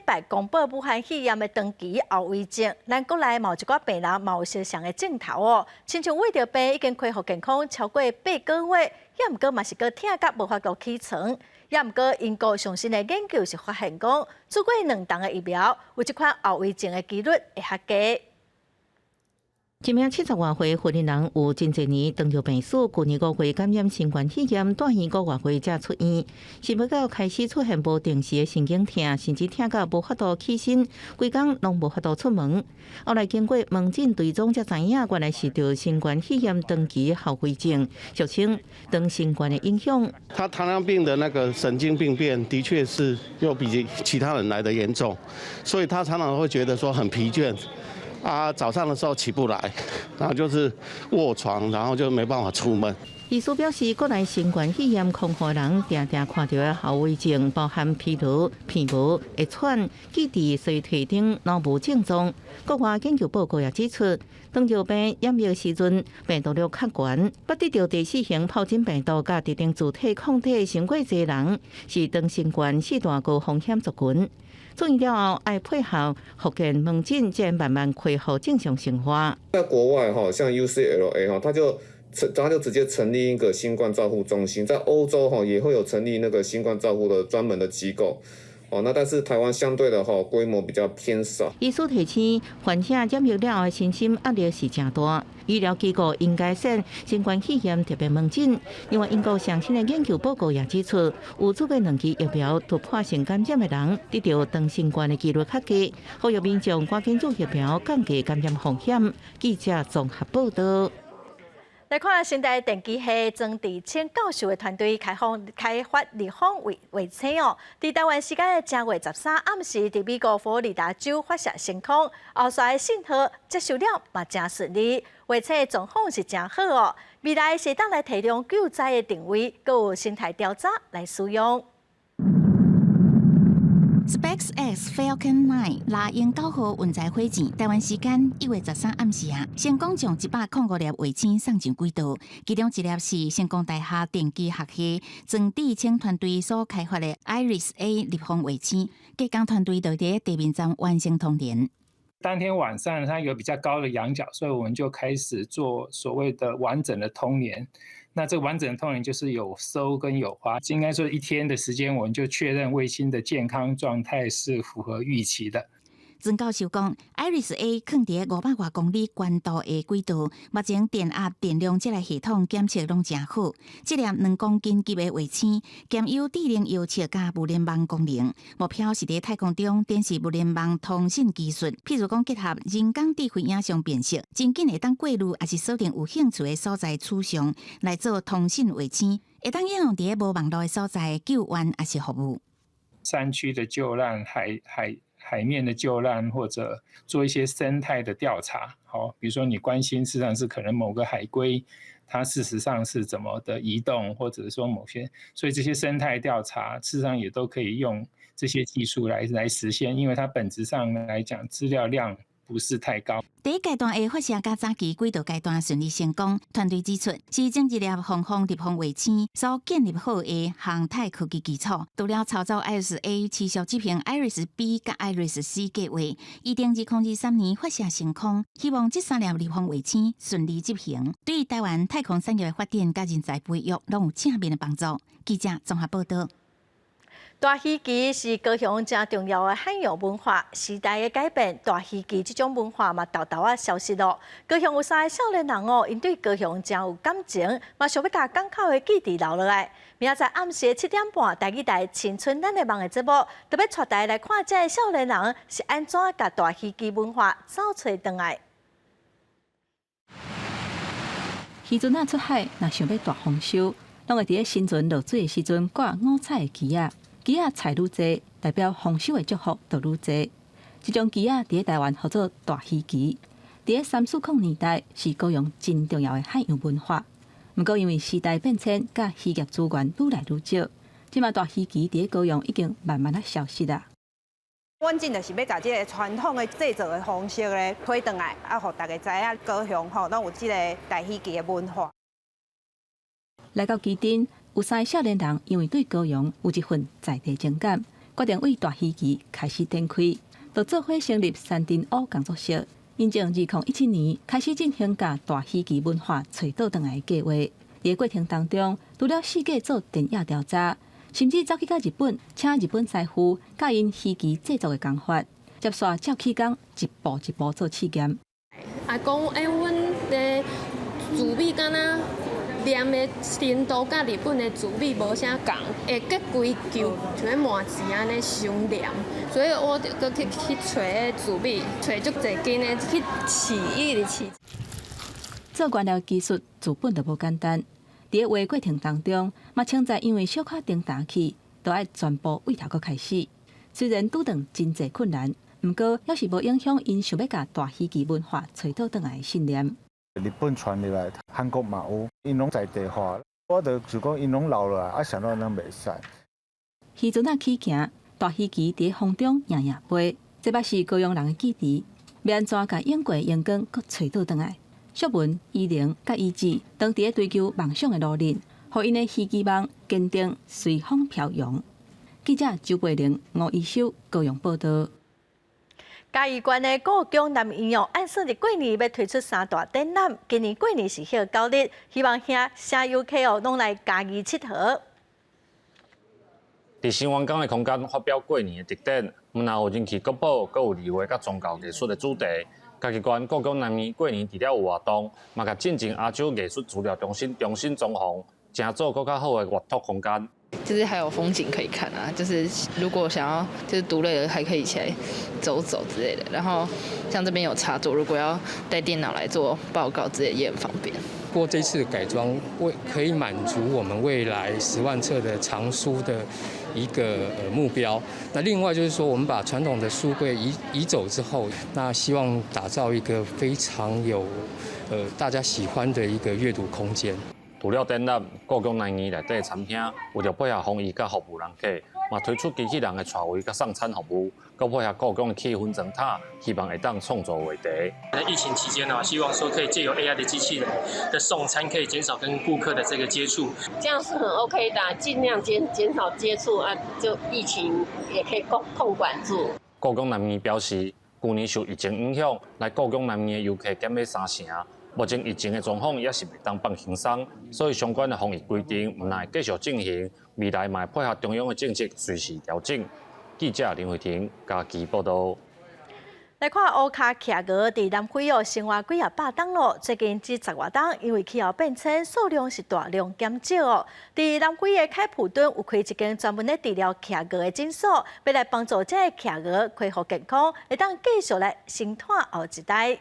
拜公布武漢肺炎的長期後遺症，咱國內嘛有一寡病人嘛有相像的症頭哦，親像胃著病已經恢復健康超過8個月，猶毋過嘛是閣疼甲無法度起床。猶毋過英國上新的研究是發現講，注過兩針的疫苗，有這款後遺症的幾率會較低。一名70外歲雲林人有真濟年糖尿病史，舊年5月感染新冠肺炎，住院5個外月才出院。想欲到開始出現無定時的神經痛，甚至疼到無法度起身，規工攏無法度出門。後來經過門診追蹤，才知影原來是著新冠肺炎長期後遺症，俗稱長新冠的影響。他糖尿病的那個神經病變，的確是又比其他人來得嚴重，所以他常常會覺得說很疲倦。啊，早上的時候起不來，然後就是臥床，然後就沒辦法出門。醫師表示，國內新冠肺炎康復人定定看著的後遺症，包含疲勞、疲無、會喘、記憶衰退等腦部症狀。國外研究報告也指出，糖尿病染疫時陣病毒量較懸，捌得著第四型疱疹病毒佮特定主體抗體傷過濟人，是長新冠四大高風險族群。出院了後，愛配合復健門診，才慢慢恢復正常生活。在國外哈，像 UCLA 哈，他就直接成立一個新冠照護中心，在歐洲哈也會有成立那個新冠照護的專門的機構。哦，那但是台灣相對的哈規模比較偏少。醫師提醒，患者染疫了後，身心壓力是誠大，醫療機構應該設新冠肺炎特別門診。另外，英國上新的研究報告也指出，有注過兩劑疫苗突破性感染的人，得著長新冠的幾率較低。呼籲民眾趕緊注疫苗，降低感染風險。記者綜合報導。來看成大電機系曾志清教授的團隊開發立方衛星哦，佇台灣時間的正月13暗時，佇美國佛羅里達州發射成功，後續的信號接收了嘛誠順利，衛星的狀況是誠好哦。未來是當來提供救災的定位，閣有生態調查來使用。 SpaceX Falcon 9獵鷹9號運載火箭，台灣時間1月13暗時啊，成功將105粒衛星送上軌道，其中一粒是成功大學電機學系曾志清團隊所開發的 Iris A 立方衛星，隔工團隊就佇地面站完成通聯。當天晚上它有比較高的仰角，所以我們就開始做所謂的完整的通聯。那這個完整的通聯就是有收跟有發，應該說一天的時間，我們就確認衛星的健康狀態是符合預期的。曾教授講，Iris A 囥佇500外公里高度的軌道，目前電壓、電量這個系統檢測攏誠好。這粒2公斤級的衛星，兼有智能遙測佮物聯網功能，目標是佇太空中展示物聯網通信技術，譬如講結合人工智慧影像辨識，真緊會當過濾抑是鎖定有興趣的所在取像來做通信衛星，會當應用佇無網路的所在救援抑是服務。山區的救難、海面的救難，或者做一些生態的調查，好，哈，比如說你關心，事實上是可能某個海龜，它事實上是怎麼的移動，或者說某些，所以這些生態調查，事實上也都可以用這些技術來實現，因為它本質上來講，資料量不是太高。第一階段的發射佮早期軌道階段順利成功，團隊指出是將這粒防風立方衛星所建立好的航太科技基礎。除了操作 IRIS A 持續執行 IRIS B 佮 IRIS C 計劃，預定2023年發射升空，希望這三粒立方衛星順利執行，對台灣太空產業的發展佮人才培育攏有正面的幫助。記者綜合報道。大魚旗是高雄誠重要的海洋文化，時代的改變，大魚旗這種文化嘛，沓沓仔消失囉。高雄有三个少年人哦，𪜶對高雄誠有感情，嘛想欲共港口的記憶留落來。明仔載暗時7點半，台語台《青春咱的夢》的節目，特別帶大家來看這个少年人是按怎共大魚旗文化走揣轉來。漁船仔出海，若想欲大豐收，攏會佇咧新船落水的時陣掛五彩的旗仔。旗仔彩愈濟，代表豐收的祝福就愈濟。這種旗仔佇咧台灣號做大魚旗，佇咧三四空年代是高雄真重要的海洋文化。毋過因為時代變遷，佮漁業資源愈來愈少，這馬大魚旗佇咧高雄已經慢慢仔消失啦。阮真就是欲共這个傳統的製作的方式咧推轉來，啊，予大家知影高雄吼攏有這个大魚旗的文化。來到旗津，有三个少年人因為對高雄有一份在地情感，決定對大魚旗開始展開，就做伙成立三重烏工作室。𪜶從2017年開始進行共大魚旗文化揣倒轉來的計劃。佇過程當中，除了四界做田野調查，甚至走去到日本，請日本師傅教𪜶魚旗製作的工法，接續照起工一步一步做試驗。啊，講欸，阮的字母敢若念的程度，佮日本的字母無啥仝，會結規嚿像咧麻糍按呢傷黏，所以我就閣去揣彼字母，揣足濟間的去試，一直試。做原料技術自本就無簡單，佇咧畫過程當中，嘛穿在因為小可停打去，都愛全部對頭閣開始。雖然拄著真濟困難，毋過猶是無影響𪜶想欲共大魚旗文化揣倒轉來的信念。日本傳入來，韓國嘛有，𪜶攏在地化。我就想講，𪜶攏留落來，啊，啥物攏袂使。漁船仔起行，大魚旗佇風中搖搖飛，這擺是高雄人的記憶。欲按怎共湧過的榮光閣揣倒轉來？淑文、依玲佮伊志，當佇咧追求夢想的路裡，予𪜶的魚旗夢堅定隨風飄揚。記者周培玲、吳一修高雄報道。嘉義縣的故宮南院哦，按算佇過年欲推出三大展覽。今年過年是歇9日，希望遐啥遊客哦，攏來嘉義𨑨迌。佇新灣港的空間發表過年的特展，毋但有人氣國寶，閣有字畫佮宗教藝術的主題。嘉義縣故宮南院過年除了有活動，嘛共進前亞洲藝術資料中心重新裝潢，成做閣較好的閱讀空間。就是還有風景可以看啊，就是如果想要就是讀累了，還可以起來走走之類的。然後像這邊有插座，如果要帶電腦來做報告之類也很方便。不過這次改裝為可以滿足我們未來10萬冊的藏書的一個目標。那另外就是說，我們把傳統的書櫃移走之後，那希望打造一個非常有大家喜歡的一個閱讀空間。除了展覽，故宮南院內底餐廳為著配合防疫佮服務人客，嘛推出機器人的帶位佮送餐服務，閣配合故宮的氣氛燈塔，希望會當創造話題。在疫情期間呢，希望說可以借由 AI 的機器人的送餐，可以減少跟顧客的這個接觸。這樣是很 OK 的，盡量減少接觸啊，就疫情也可以控管住。故宮南院表示，舊年受疫情影響，來故宮南院的遊客減少3成。目前疫情的狀況猶是袂當放輕鬆，所以相關的防疫規定毋但會繼續進行，未來嘛會配合中央的政策隨時調整。記者林慧婷嘉義報道。來看烏跤企鵝佇南非哦，生活幾仔百冬囉。最近這十外冬，因為氣候變遷，數量是大量減少哦。佇南非的開普敦有開一間專門咧治療企鵝的診所，欲來幫助這个企鵝恢復健康，會當繼續來生湠後一代。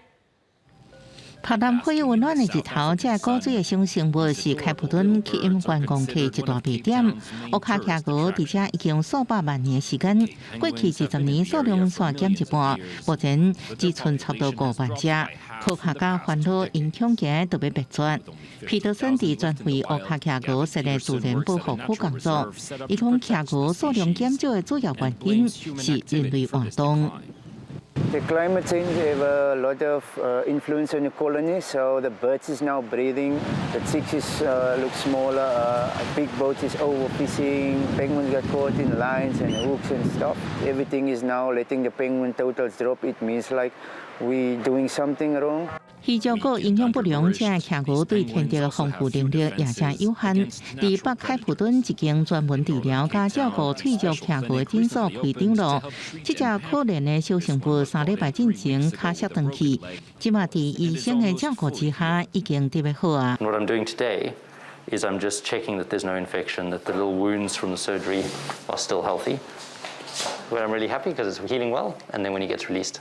拍南非溫暖的日頭，這個古水的小生物是開普敦吸引觀光客一大賣點。烏卡企鵝佇遮已經數百萬年時間，過去20年數量煞減一半，目前只剩差不多5萬隻。科學家煩惱𪜶恐驚就欲滅絕。彼得森佇專為烏卡企鵝設的自然保護區工作，伊講企鵝數量減少的主要原因是人類活動。 The climate change have a lot of influence on the colony, so the birds is now breeding, the chicks is look smaller, big boats is overfishing, penguins get caught in lines and hooks and stuff. Everything is now letting the penguin totals drop. It means like we doing something wrong. 魚照顧營養不良，這企鵝對天敵的防護能力也誠有限。佇北開普敦一間專門治療佮照顧脆弱企鵝的診所開張囉。這隻可憐的小生物3禮拜進前跤摔斷去，這馬佇醫生的照顧之下，已經特別好啊。 What I'm doing today is I'm just checking that there's no infection, that the little wounds from the surgery are still healthy. But I'm really happy because it's healing well, and then when he gets released,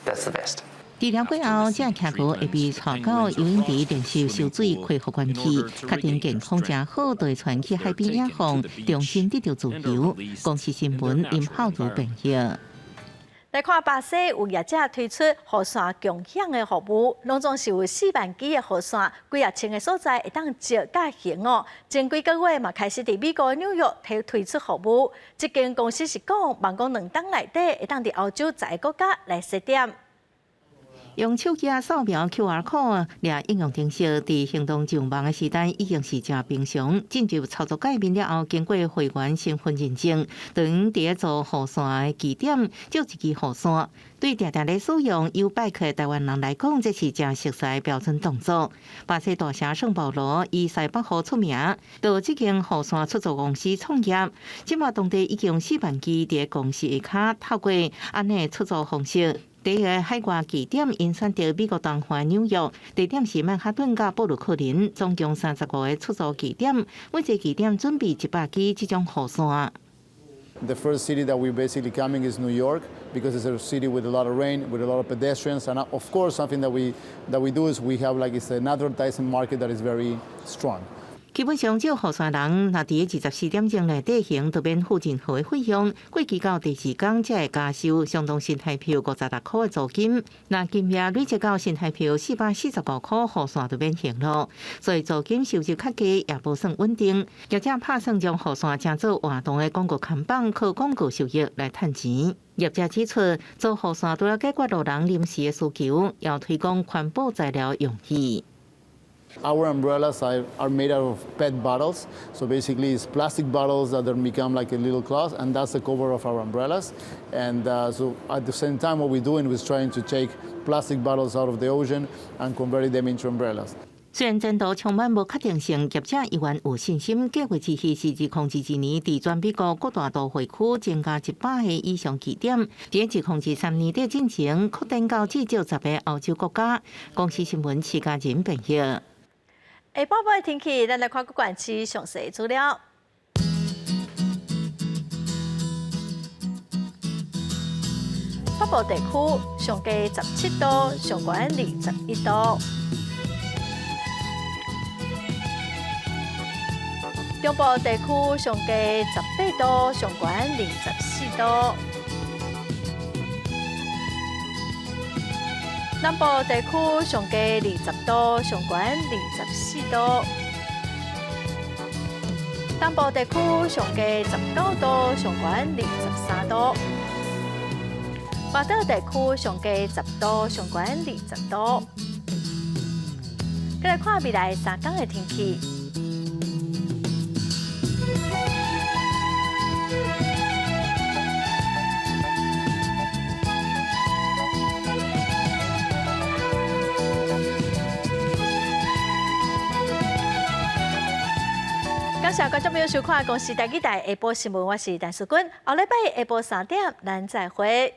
that's the best. 治療過後，這企鵝會被帶到游泳池練習游水，恢復元氣，確定健康誠好，就會傳去海邊野放，重新得著自由。公視新聞林浩如編譯。來看巴西有業者推出雨傘共享的服務，攏總是有4萬支的雨傘，幾仔千个所在會當借佮還哦。前幾個月嘛開始佇美國紐約推出服務，這間公司是講，望講2冬內底會當佇歐洲10個國家來設點。用手機仔掃描 QR code，掠應用程式，佇行動上網的時代已經是誠平常。進入操作界面了後，經過會員身份認證，等佇咧做雨傘的據點借一支雨傘。對定定咧使用 YouBike 的台灣人來講，這是誠熟悉的標準動作。巴西大城聖保羅以西北雨出名，就這間雨傘出租公司創業，這馬當地已經4萬支佇公司下跤透過按呢出租方式。第一个海外據點𪜶選擇美國東岸紐約，地點是曼哈頓佮布魯克林，總共35個出租據點，每一個據點準備100支這種雨傘。 The first city that we're basically coming is New York because it's a city with a lot of rain, with a lot of pedestrians, and of course something that we do is we have like it's an advertising market that is very strong. 基本上，借雨傘人若佇24點鐘內底還，就免付任何的費用。過期到第二工才會加收相當新台票56塊的租金。若金額累積到新台票445塊，雨傘就免還囉。所以租金收入較低，也無算穩定。業者拍算將雨傘當做活動的廣告看板，靠廣告收益來趁錢。業者指出，做雨傘除了解決路人臨時的需求，也推廣環保材料用具。 Our umbrellas are made out of PET bottles, so basically it's plastic bottles that then become like a little cloth, and that's the cover of our umbrellas. And so at the same time, what we're doing is trying to take plastic bottles out of the ocean and converting them into umbrellas. 雖然前途充滿無確定性，業者依然有信心。計劃持續是2022年，佇全美國各大都會區增加100個以上據點。佇2023年底進前，擴展到至少10個歐洲國家。公視新聞徐家仁編譯。下晡晡的天氣，咱來看各縣市詳細資料。北部地區上低17度，上懸21度。中部地區上低18度，上懸24度。南部地區上低20度，上懸24度。東部地區上低19度，上懸23度。外島地區上低10度，上懸20度。閣來看未來3工的天氣。感謝觀眾朋友收看《公視台語台》下晡新聞，我是陳淑君。後禮拜下晡3點，咱再會。